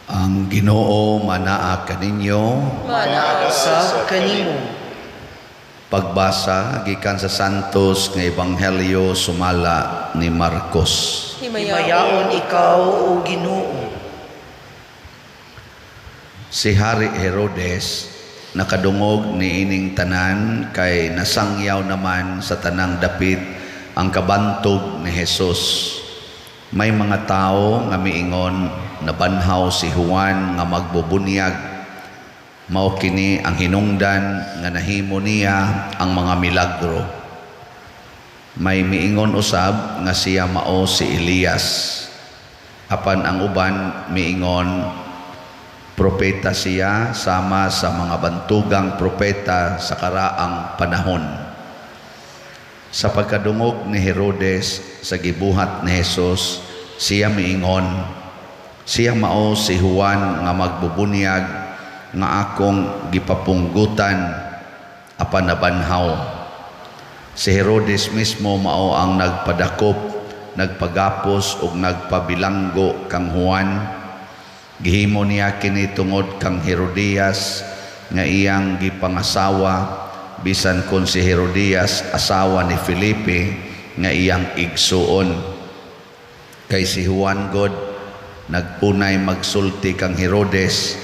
Ang Ginoo manaa kaninyo. Manaa Sab kanimo. Pagbasa gikan sa Santos nga Ebanghelyo sumala ni Marcos. Himayaon ikaw, o Ginoo. Si Hari Herodes nakadungog niining tanan kay nasangyaw naman sa tanang dapit ang kabantog ni Jesus. May mga tao nga miingon, "Nabanhaw si Juan nga magbubunyag. Mao kini ang hinungdan nga nahimo niya ang mga milagro." May miingon usab nga siya mao si Elias. Apan ang uban miingon, propeta siya sama sa mga bantugang propeta sa karaang panahon. Sa pagkadungog ni Herodes sa gibuhat ni Jesus, siya miingon, "Siya mao si Juan nga magbubunyag nga akong gipapunggutan apan nabanhaw." Si Herodes mismo mao ang nagpadakop, nagpagapos ug nagpabilanggo kang Juan. Gihimo niya kini tungod kang Herodias nga iyang gipangasawa, bisan kon si Herodias asawa ni Felipe nga iyang igsuon. Kay si Juan god nagpunay magsulti kang Herodes,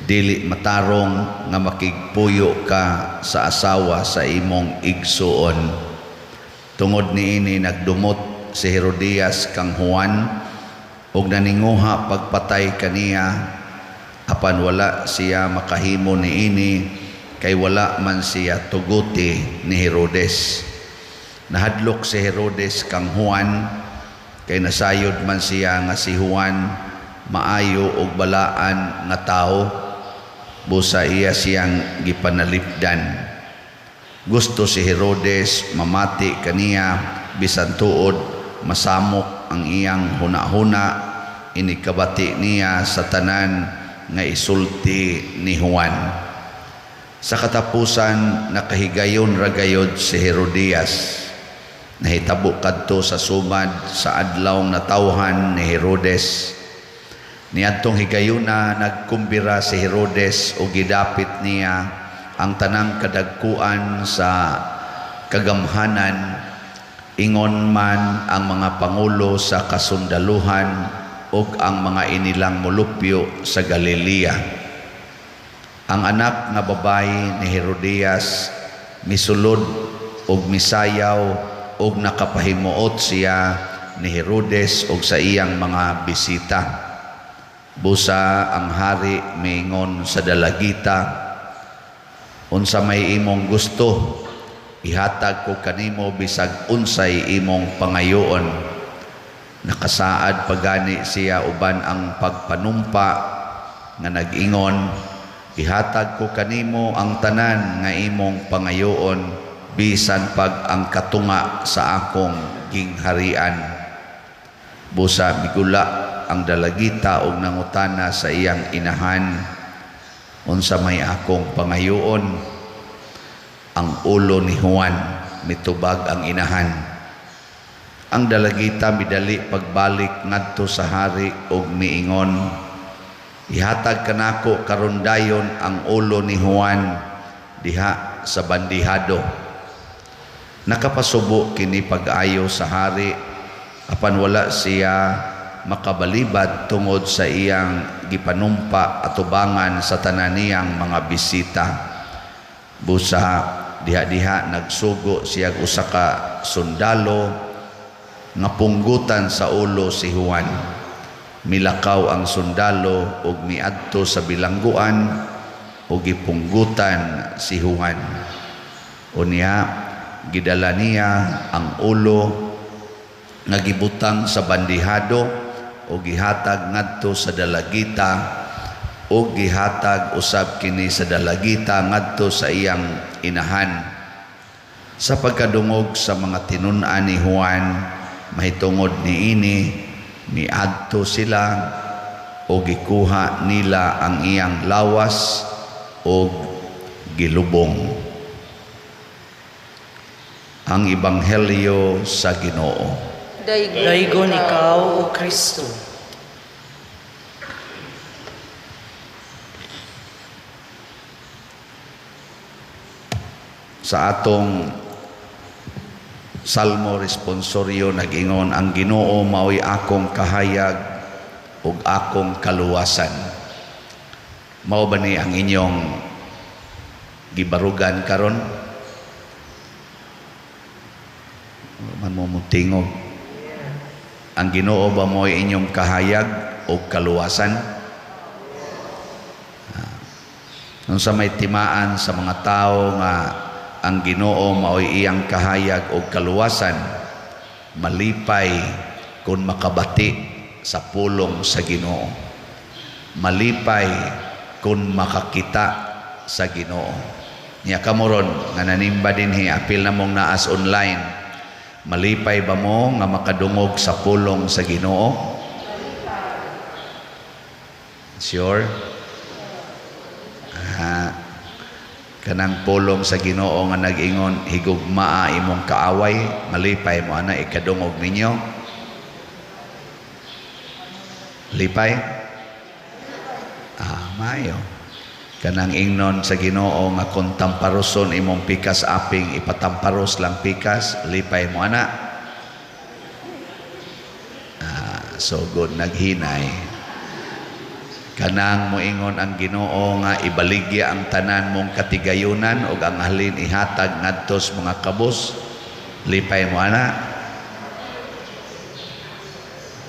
"Dili matarong nga makigpuyo ka sa asawa sa imong igsuon." Tungod niini nagdumot si Herodias kang Juan ug naninguha pagpatay kaniya, apan wala siya makahimo niini kay wala man siya tuguti ni Herodes. Nahadlok si Herodes kang Juan kay nasayod man siya nga si Juan maayo ug balaan nga tawo, busa iya siyang gipanalipdan. Gusto si Herodes mamati kaniya bisan tuod masamok ang iyang hunahuna inikabati niya sa tanan nga isulti ni Juan. Sa katapusan, nakahigayon ra gayod si Herodias. Nahitabo kadto sa sumad sa adlaw natawhan ni Herodes. Niadtong higayuna, nagkumbira si Herodes ug gidapit niya ang tanang kadagkuan sa kagamhanan, ingon man ang mga pangulo sa kasundaluhan ug ang mga inilang molupyo sa Galilea. Ang anak nga babayi ni Herodias misulod ug misayaw ug nakapahimuot siya ni Herodes ug sa iyang mga bisita. Busa ang hari miingon sa dalagita, "Unsa may imong gusto, ihatag ko kanimo bisag unsay imong pangayoon." Nakasaad pagani siya uban ang pagpanumpa nga nag-ingon, "Ihatag ko kanimo ang tanan nga imong pangayoon bisan pag ang katunga sa akong gingharian." Busa migula ang dalagita og nangutana sa iyang inahan, "Unsa may akong pangayoon?" "Ang ulo ni Juan," mitubag ang inahan. Ang dalagita midali pagbalik ngadto sa hari og miingon, "Ihatag kanako karon dayon ang ulo ni Juan diha sa bandihado." Nakapasubo kini pag-ayo sa hari, apan wala siya makabalibad tungod sa iyang gipanumpa atubangan sa tanan niyang mga bisita. Busa diha-diha nagsugo siya usa ka sundalo nga punggutan sa ulo si Juan. Milakaw ang sundalo ug miadto sa bilangguan ug gipunggutan si Juan. Unya gidala niya ang ulo nga gibutang sa bandihado ug gihatag ngadto sa dalagita, ug gihatag usab kini sa dalagita ngadto sa iyang inahan. Sa pagkadungog sa mga tinun-an ni Juan mahitungod niini, miadto sila ug gikuha nila ang iyang lawas ug gilubong. Ang Ebanghelyo sa Ginoo. Daygon Daygon ikaw, O Kristo. Sa atong Salmo responsorio, nag-ingon ang Ginoo maoy akong kahayag ug akong kaluwasan. Mao ba ni ang inyong gibarugan karon? Man mo mutingog. Ang Ginoo ba mo'y inyong kahayag o kaluwasan? Unsa may timaan sa mga tao nga ang Ginoo mao'y iyang kahayag o kaluwasan, malipay kung makabati sa pulong sa Ginoo. Malipay kung makakita sa Ginoo. Nya kamo ron nga nanimba dinhi, apil na mong naas online, malipay ba mo nga makadungog sa pulong sa Ginoo? Sure? Kanang pulong sa Ginoo nga nag-ingon, higugmaa imong kaaway, malipay mo ana ikadungog ninyo? Lipay? Maayo. Kanang ingnon sa Ginoo nga kung tamparoson imong pikas aping, ipatamparos lang pikas, lipay mo ana? So good, naghinay. Kanang moingon ang Ginoo nga ibaligya ang tanan mong katigayunan ug ang halin ihatag ngadto sa mga kabus, lipay mo ana?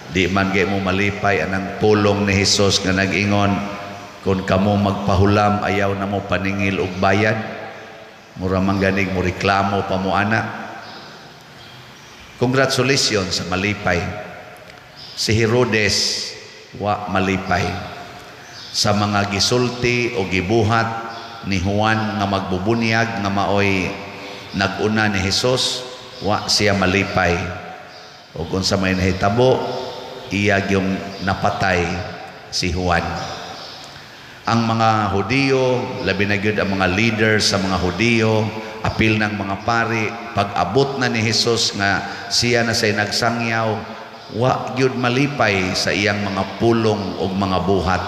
Di man gay mo malipay anang pulong ni Hesus nga nag-ingon, kung kamo magpahulam ayaw na mo paningil og bayad, mura man ganig mo reklamo pa mo ana. Congratulations sa malipay. Si Herodes wa malipay sa mga gisulti o gibuhat ni Juan nga magbubunyag nga maoy nag-una ni Hesus, wa siya malipay. O kung sa may nahitabo, iya yung napatay si Juan. Ang mga Hudiyo, labi na gyud ang mga leaders sa mga Hudiyo, apil ng mga pari, pag-abot na ni Hesus nga siya na say nagsangyaw, wa gyud malipay sa iyang mga pulong o mga buhat.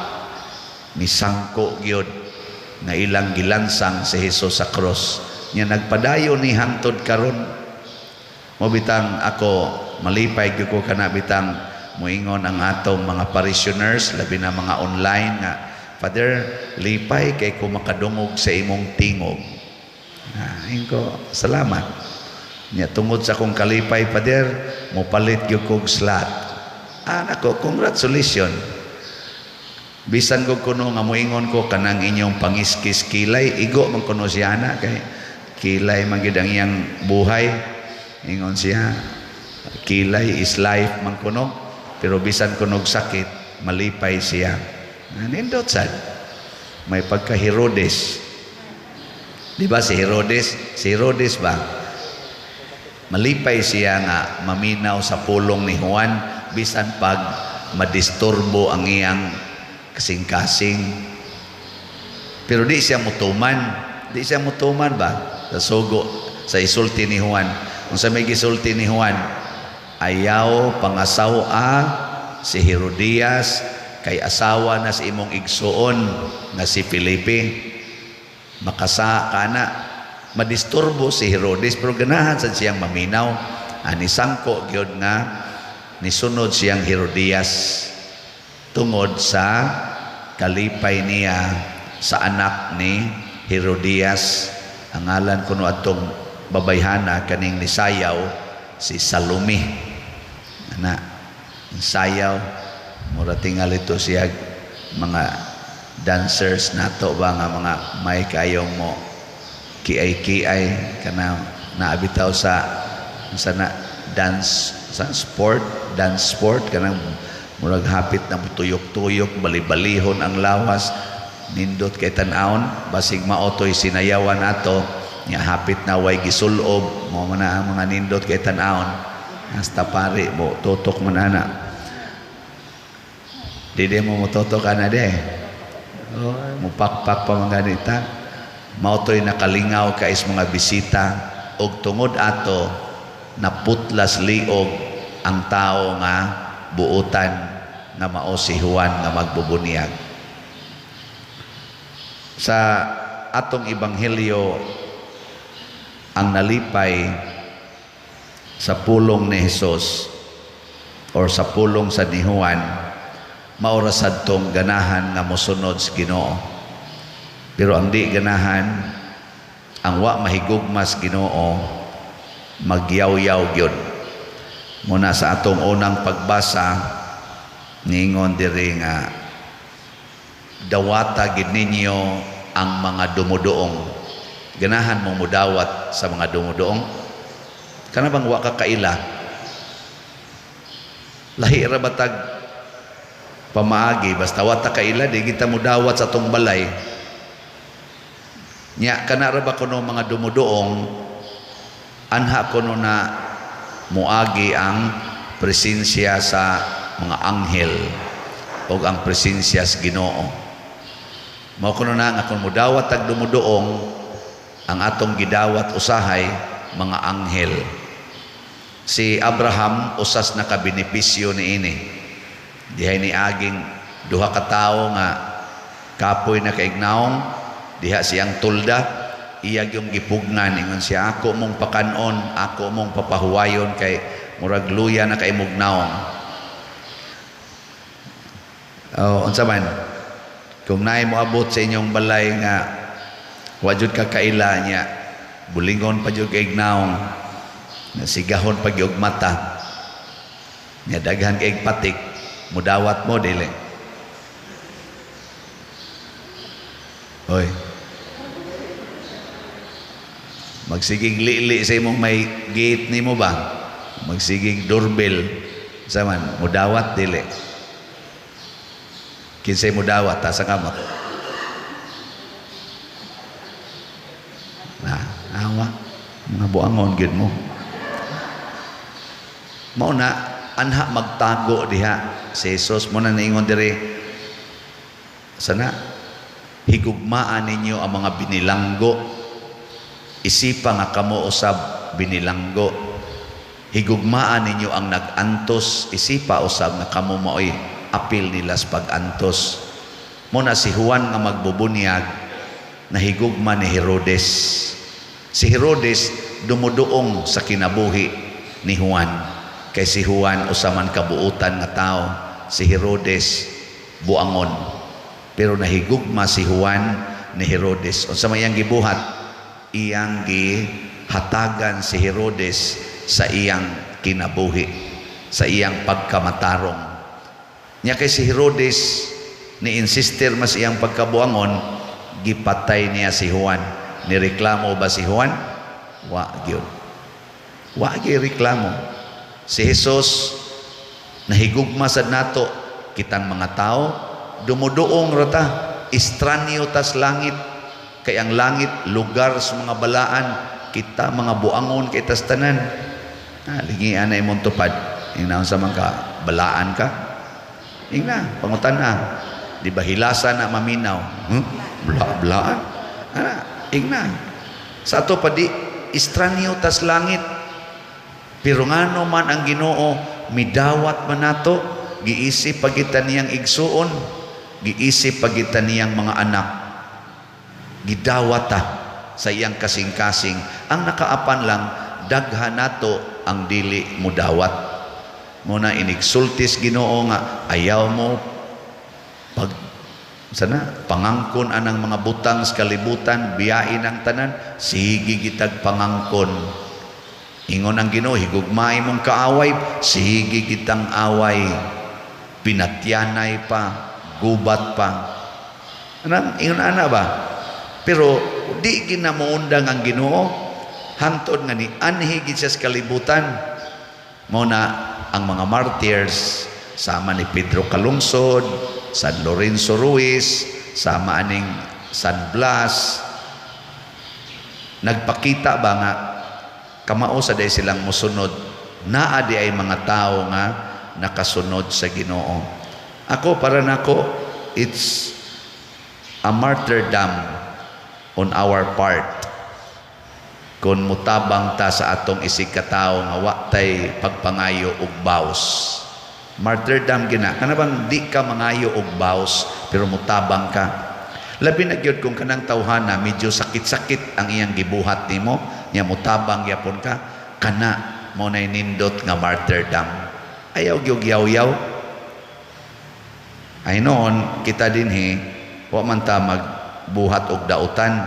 Nisangko gyud nga ilang gilansang si Hesus sa cross. Nya nagpadayon ni hangtod karon. Mobitang ako malipay gyud ko kana bitang moingon ang atong mga parishioners, labi na mga online nga, Father, lipay kay ko makadungog sa imong tingog. Ko, salamat. Nya tungod sa akong kalipay, Father, mopalit gyud kog slot. Nako, congratulations. Bisan ko kuno nga moingon ko kanang inyong pangiskis kilay, igo man kuno siya ana kay kilay man gyud ang iyang buhay. Ingon siya, kilay is life man kuno, pero bisan kunog sakit, malipay siya. Nindot sad. May pagka Herodes. Di ba si Herodes? Si Herodes ba? Malipay siya nga maminaw sa pulong ni Juan bisan pag madisturbo ang iyang kasing-kasing. Pero di siya mutuman. Di siya mutuman ba? Sa sugo, sa isulti ni Juan. Kung sa may gisulti ni Juan, ayaw pangasawa si Herodias kay asawa na sa imong igsuon nga si Felipe. Makasa ka na. Madisturbo si Herodes pero ganahan sad siyang maminaw. Ani sangko gyud nga nisunod siyang Herodias tungod sa kalipay niya sa anak ni Herodias. Ang ngalan kuno atong babayhana kaning nisayaw si Salome. Ana, sayaw mura tingali to siya mga dancers nato ba nga mga may kayong mo kiay-kiay kana naabitaw sa na dance sa sport, dance sport, kanang murag hapit na tuyok-tuyok, bali-balihon ang lawas, nindot kay tan-awon, basig maotoy sinayawan ato nya hapit na way gisulob mo man ang mga nindot kay tan-awon, hasta pare mo tutok man ana. Dili mo mototok ana de. Oh, mupakpak pa mga ganita. Maotoy nakalingaw kais mga bisita og tungod ato naputlas liog ang tao nga buutan nga mao si Juan nga magbubunyag. Sa atong ebanghelyo, Ang nalipay sa pulong ni Jesus or sa pulong sa ni Juan, mao ra sadtong ganahan nga mosunod sa Ginoo. Pero ang di ganahan, ang wa mahigugma sa Ginoo, magyaw-yaw gyud. Muna sa atong unang pagbasa, ningon diri nga dawata gid ninyo ang mga dumuduong. Ganahan mong mudawat sa mga dumuduong? Kana bang wa ka kaila? Lahi ra batag pamaagi, basta wa ta kaila, di kita mudawat sa atong balay. Nya kana ra ba kuno mga dumuduong, anha kuno na muagi ang presensya sa mga anghel o ang presensya sa Ginoo. Mao kuno na nga kung mudawat tag dumuduong, ang atong gidawat usahay mga anghel. Si Abraham usas nakabenepisyo niini. Dihay ni aging duha ka tawo nga kapoy na kaignaong diha siyang tulda, iya yung gipugnan, ingon siya, "Ako mong pakanon, ako mong papahuwayon kay murag luya na kay mugnaong." Oh, unsa man? Kung naay moabot sa inyong balay nga wa jud ka kaila niya, bulingon pa jud kay naong, nasigahon pa gyud mata nya, daghan kay patik, mudawat mo dili? Hoy, magsigig lili sa imong may gate nimo ba, magsigig doorbell sa man, mudawat dili? Kinsay mudawat ta sa kamot? Na awa, mga buangon gyud mo. Mao na anha magtago diha si Jesus mo na niingon diri sana, "Higugmaan ninyo ang mga binilanggo, isipa nga kamo usab binilanggo. Higugmaan ninyo ang nag-antos, isipa usab nga kamo maoy apil nila sa pag-antos." Mo na si Juan nga magbubunyag nahigugma ni Herodes. Si Herodes dumuduong sa kinabuhi ni Juan, kay si Juan usa man kabuutan nga tao, si Herodes buangon. Pero nahigugma si Juan ni Herodes. Unsa may iyang gibuhat? Iyang gihatagan si Herodes sa iyang kinabuhi, sa iyang pagkamatarong. Nya kay si Herodes ni insister mas iyang pagkabuangon, gipatay niya si Juan. Nireklamo ba si Juan? Wa gyud. Wa gyud reklamo. Si Jesus nahigugma sad nato kitang mga tao, dumuduong ra ta, estranyo tas langit, kay ang langit lugar sa mga balaan, kita mga buangon kay tas tanan. Ah, lingian na imong tupad. Ingna unsa man ka, balaan ka? Ingna, pangutan na. Di ba hilasan na maminaw? Bla-blaan. Ana, ingna. Sa ato pa di estranyo tas langit. Pero ngano man ang Ginoo midawat man nato, giisip pagita niyang igsuon, giisip pagita niyang mga anak. Gidawat ta sa iyang kasing-kasing. Ang nakaapan lang, daghan nato ang dili mudawat. Muna inigsultis Ginoo nga ayaw mo pag sana pangangkon anang mga butang sa kalibutan, biyain ang tanan, sige gitag pangangkon. Ingon ang Ginoo, higugmaay mong kaaway, sige gitang away, pinatyanay pa, gubat pa. Anang ingon ana ba? Pero di ginamuundang ang Ginoo hangtod nga ni anhi gid siya sa kalibutan. Mao na ang mga martyrs sama ni Pedro Calungsod, San Lorenzo Ruiz, sama aning San Blas, nagpakita ba nga kamao sa day silang musunod, naa di ay mga tao nga nakasunod sa Ginoo. Ako, para nako, it's a martyrdom on our part kung mutabang ta sa atong isig katawo nga wa tay pagpangayo og baws. Martyrdom gina. Kana bang di ka mangayo og baws pero mutabang ka. Labi na gyud kung kanang tawhana medyo sakit-sakit ang iyang gibuhat nimo, Nya mutabang gyapon ka kana mo nay nindot nga martyrdom. Ayaw gyud yaw-yaw. Ay noon kita dinhi wa man ta magbuhat og dautan,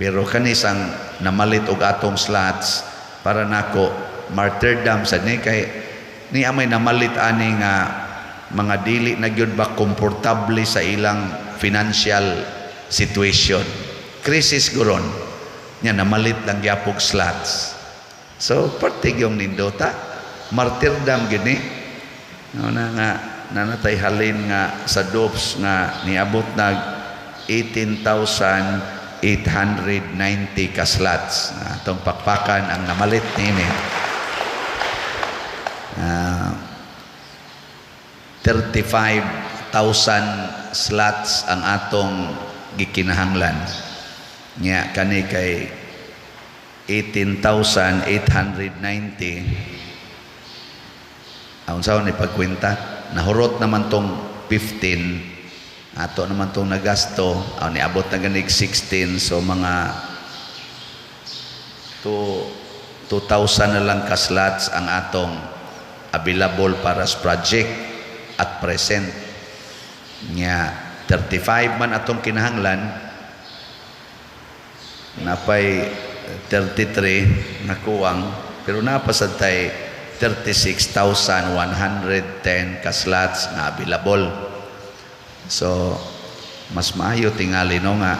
pero kanisang namalit og atong slots, para nako martyrdom sad ni, kay ni amay namalit ani nga mga dili na gyud ba komportable sa ilang financial situation, crisis guron nya, namalit lang gyapog slots. So parte gyung nindota, martyrdom gyud ni, no, na nga nanatay halin nga sa DOPS nga niabot nag 18,890 ka slots. Atong pakpakan ang namalit nini. 35,000 slots ang atong gikinahanglan. Nya kani kay 18,890. Aun sa ni pagkwenta, nahurot naman tong 15, ato naman tong nagasto, aw niabot na ganig 16, so mga 2 2,000 na lang ka slots ang atong available para sa project at present. Nya 35 man atong kinahanglan, napay 33 na kuwang, pero napasad tay 36,110 ka slots na available. So mas maayo tingali, no, nga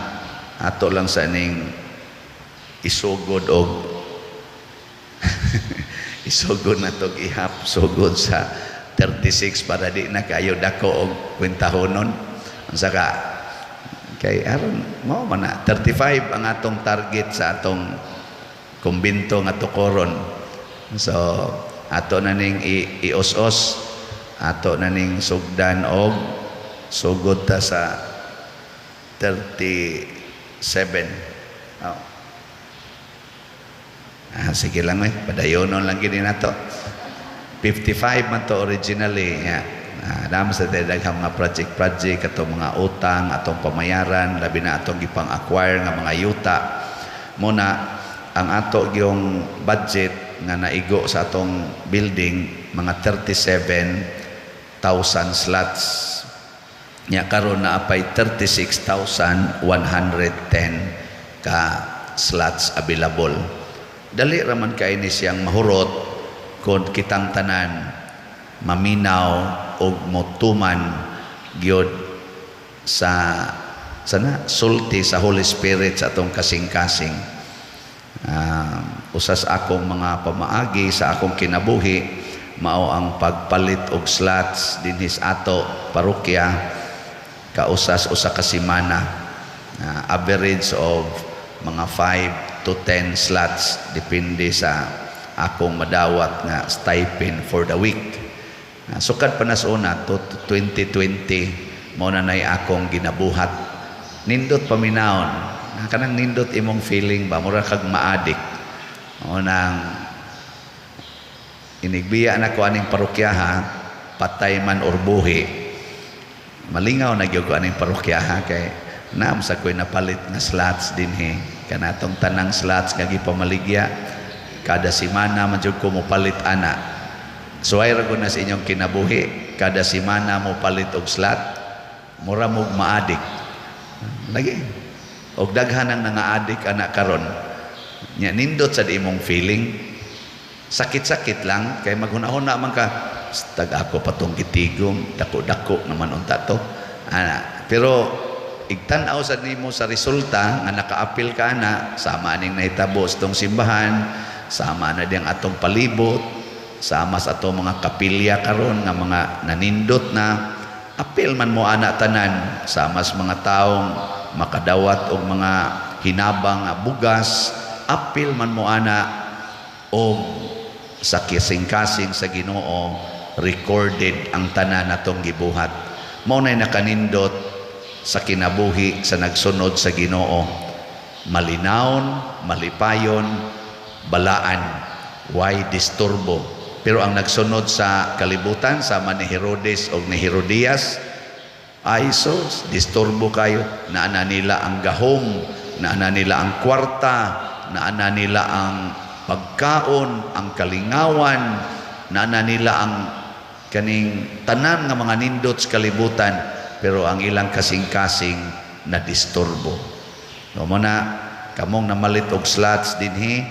ato lang sa ning isugod og isugod na tog ihap, sugod sa 36 para di na kayo dako og kwentahonon. Unsa ka kay aron mo man na 35 ang atong target sa atong kumbinto nga tukoron. So ato na ning ios-os, ato na ning sugdan og sugod ta sa 37. Oh. Ah, sige lang eh, padayonon lang gini nato. 55 man to originally. Yeah. Ah, damo sa daghang mga project project, atong mga utang, atong pamayaran, labi na atong gipang-acquire nga mga yuta. Muna ang ato yung budget nga naigo sa atong building, mga 37,000 slots. Nya karon na apay 36,110 ka slots available. Dali raman kay ni siyang mahurot kung kitang tanan maminaw og motuman gyud sa sana sulti sa Holy Spirit sa atong kasing-kasing. Usas akong mga pamaagi sa akong kinabuhi mao ang pagpalit og slots dinhi sa ato parokya kausas usa ka semana. Average of mga 5 to 10 slots, depende sa akong madawat nga stipend for the week. Sukad pa nas una to 2020, mao na nay akong ginabuhat. Nindot paminawon. Kanang nindot imong feeling ba, mura kag maadik. Mao nang inigbiya na ko aning parokya ha, patay man or buhi. Malingaw na gyud ko aning parokya ha, kay naam sa ko'y napalit nga slots dinhi. Kanatong tanang slots nga gipamaligya, kada semana man jud ko mopalit ana. Suway ra na sa inyong kinabuhi, kada semana mo palit og slot, mura mog maadik. Lagi. Og daghan ang nangaadik ana karon. Nya nindot sa imong feeling. Sakit-sakit lang kay maghuna-huna man ka, tag ako patong gitigom, dako-dako naman unta to. Ana, pero igtan-aw sad nimo sa resulta nga nakaapil ka na sama ning nahitabo sa tong simbahan, sama na diyang atong palibot, sama sa atong mga kapilya karon nga mga nanindot na apil man mo ana tanan, sama sa mga taong makadawat og mga hinabang nga bugas, apil man mo ana. Og sa kasing-kasing sa Ginoo recorded ang tanan natong gibuhat. Mao nay nakanindot sa kinabuhi sa nagsunod sa Ginoo: malinawon, malipayon, balaan, why disturbo. Pero ang nagsunod sa kalibutan, sama ni Herodes o ni Herodias, ay sos, disturbo kayo. Naana nila ang gahom, naana nila ang kwarta. Naa na nila ang pagkaon, ang kalingawan, naa na nila ang kaning tanan nga mga nindot sa kalibutan, pero ang ilang kasing-kasing na disturbo. No mo na kamong namalit og slots dinhi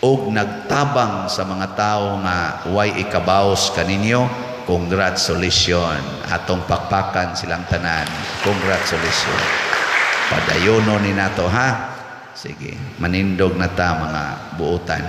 og nagtabang sa mga tao nga way ikabaos kaninyo, congratulations. Atong pakpakan silang tanan. Congratulations. Padayono ni nato, ha. Sige, manindog na ta, mga buotan.